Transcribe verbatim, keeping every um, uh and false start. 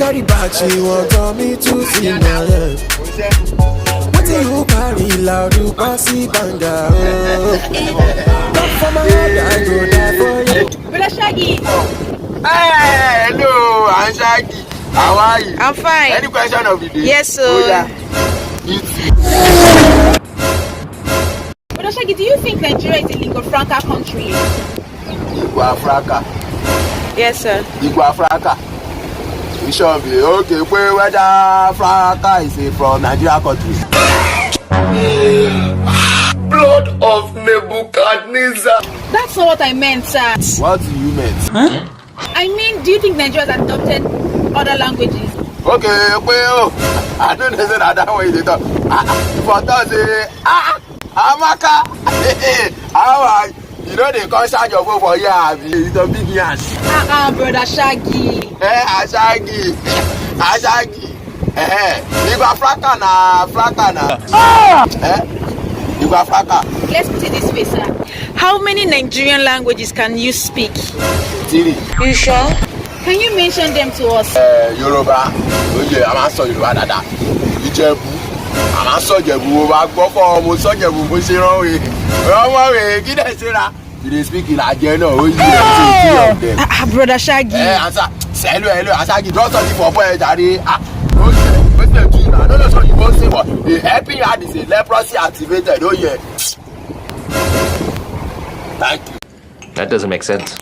Carry back, she want turn me to singer. Wetin you carry loud, you pass it banga. Oh. Come for my head, I go die for you. Brother Shaggy. Hey, hello, I'm Shaggy. How are you? I'm fine. Any question of the day? Yes, sir. Oh, yeah. Eat it. Brother Shaggy, do you think Nigeria is a lingua franca country? Igbo Africa. Yes, sir. Igbo Africa. You sure be okay? Wait, whether Africa is a from Nigeria country. Blood of Nebuchadnezzar. That's not what I meant, sir. What do you meant? I mean, do you think Nigeria has adopted other languages? Okay, wait, oh, I don't know say na that way they talk. Ah, ah, for talk say, ah, ah, Amaka, how are you? You know they come charge your phone for here, abi? You don big yansh. Ah, ah, Brother Shaggy. Eh, Ashagi, Ashagi. Eh, Igbo Africa na Africa na. Eh, Igbo Africa. Let's put it this way, sir. How many Nigerian languages can you speak? Three. You sure? Can you mention them to us? Eh, Yoruba. Oye, a máa ń sọ Yorùbá dáadáa. Ìjẹ̀bú. A máa ń sọ Ìjẹ̀bú. Mo bá gbọ́ fọ́ ọmọ sọ Ìjẹ̀bú bó ṣe rán wèé. Ọmọ wèé kí dẹ̀ ṣe ra. You dey speak in Ajẹ náà. Oye, ẹ̀ ṣe three of them. Ah, ah, Brother Shaggy. Eh, Asa, hello, hello, Ashagi, drop something for boy, jare. Ah, okay, wetin dey do you now? No, no, so you go say what? The helping hand is a leprosy activated. Oh yeah. Thank you. That doesn't make sense.